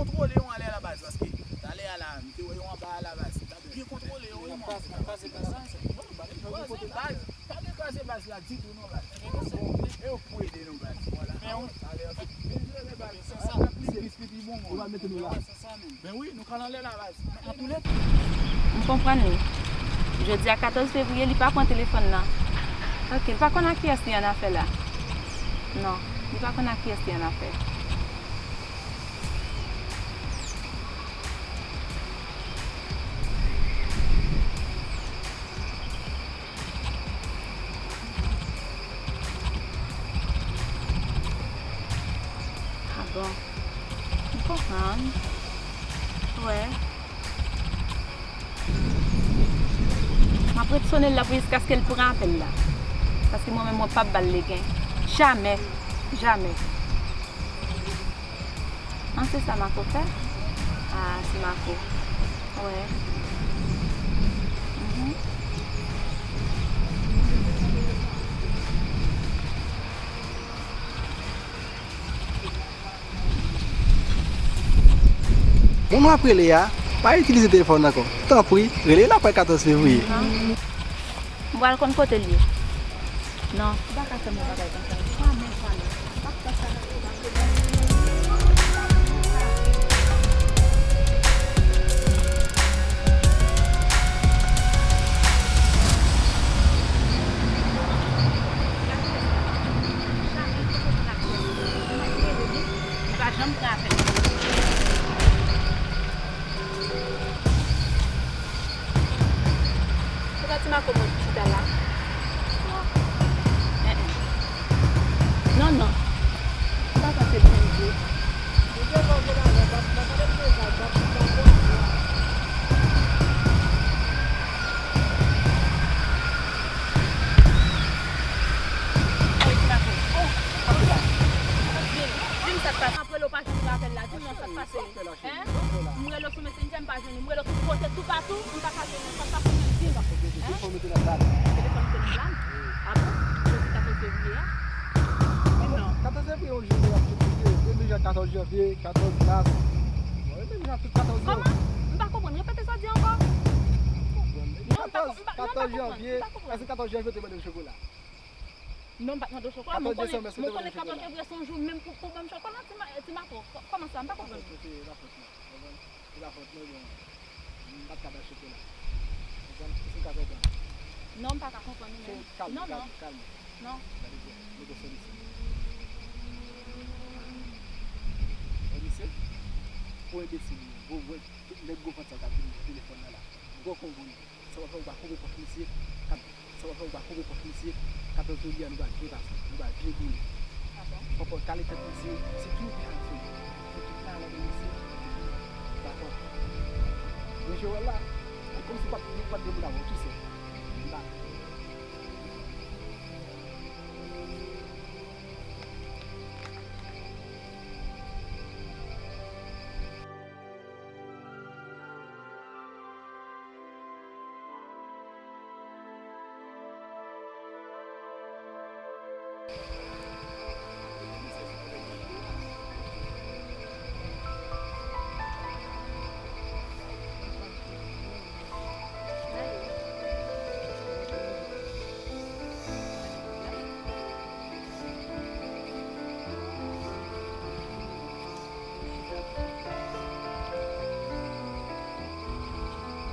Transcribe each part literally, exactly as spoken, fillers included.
Kontwole yo anlè la baz, paske talè a la, m te wè yo anba a la baz. Byen kontwole yo wi, mwen. Kraze baz la, se bon, nou pa gen kraze baz. Pa gen kraze baz la ditou non, baz. E yo k pou ede nou, baz. Vwala. Men wi. Talè a, se pi bon, mwen. Yo va mete nou la. Men wi, nou ka anlè la, baz. Antoulèk. M konprann wi. Jodi a katòz fevriye, li pa pran telefòn nan. Ok, li pa konn ak kiyès li annafè la. Non, li pa konn ak kiyès li annafè. Ah bon. M konprann. Wè. M ap ret sone l la pou jiskaske l pran apèl la. Paske mwen menm, mwen p ap ba l legen. Jamè. Jamè. An, se sa Mako fè? Ah, se Mako. Wè. Mhm. Moun w ap rele a, pa itilize telefòn nan ankò. Tanpri, rele l apre katòz fevriye. M pral konn kote l ye. Non, ou pa ka fè m yon bagay konsa. Jamè, jamè. M p ap fè sa. Li pa janm pran apèl. Se pa ti Mako mwen ki chita la. Non, non. M pa panse Bondye. Di m sa k pase. M ap rele w pa janm pran apèl la. Di m non, sa k pase. Hein? M rele w sou Messenger, m pa jwenn ou. M rele w tout kote, toupatou, m pa ka jwenn ou. Sa k pase menm, di m. Hein? Telefòn ou te nan bal. Telefòn ou te nan bal? Ah bon? Jodi katòz fevriye a? Di m non. Katòz fevriye, yon jounen y ap fete. Premye jan katòz janvye, katòz mas. Bon, premye jan tout katòz yo. Kòman? M pa konprann. Repete sa w di ankò. Non, m pa konprann. Katòz janvye, èske katòz janvye ou te mande m chokola? Non, m pa t mande w chokola. Mwen konnen, mwen konnen katòz fevriye se yon jou menm pou, pou ban m chokola, ti ma-, ti Mako. Kò-, kòman sa? M pa konprann. Se pa fòt mwen, konprann? Se pa fòt mwen, bon, m pa t ka ba l chokola. Konprann? Èske w ka konprann? Non, m pa ka konprann ou menm. Kalm, kalm, kalm. Non. Gade byen, mete sou misye. Wè misye? Gwo enbesil li ye. Gwo, gwo, tout nèg gwo vant sa yo k ap vin nan telefòn nan la. Gwo kongo li ye. Sa w ap fè, ou va koube pòt misye. Sa w ap fè, ou va koube pòt misye. Katòz fevriye a, nou va byen pase. Nou va byen boule. Ah bon? Fòk ou kale tèt misye. Se ki ou pè a fè. Fòk ou pale avèk misye. Dakò. Men je wè l la. Kòmsi pa, pa t gen moun avè w, tu sais. M pa.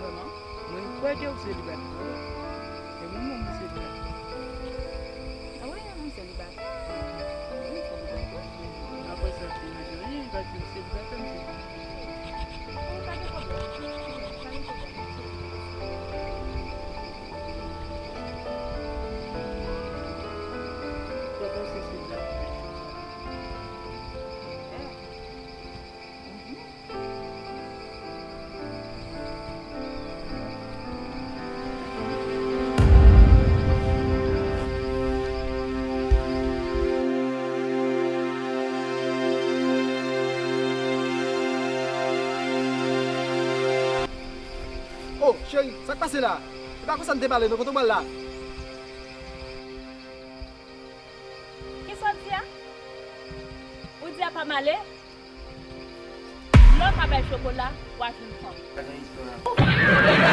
Vrèman? Mwen kwè ke ou selibatè. E mwen menm, mwen selibatè. Ah wi, mwen selibatè. Wi, mwen selibatè. Apre sa, ti manje anyen, li pa di m selibatè, m selibatè. Wi, pa gen pwoblèm. Pa gen pwoblèm. Sa pase selibatè. Oh, cheri, sa k pase la? E pa konsa n te pale, non, kote w pral la? Kisa w di a? Ou di a pa m ale? Lè w ka bay chokola, w a jwenn fanm.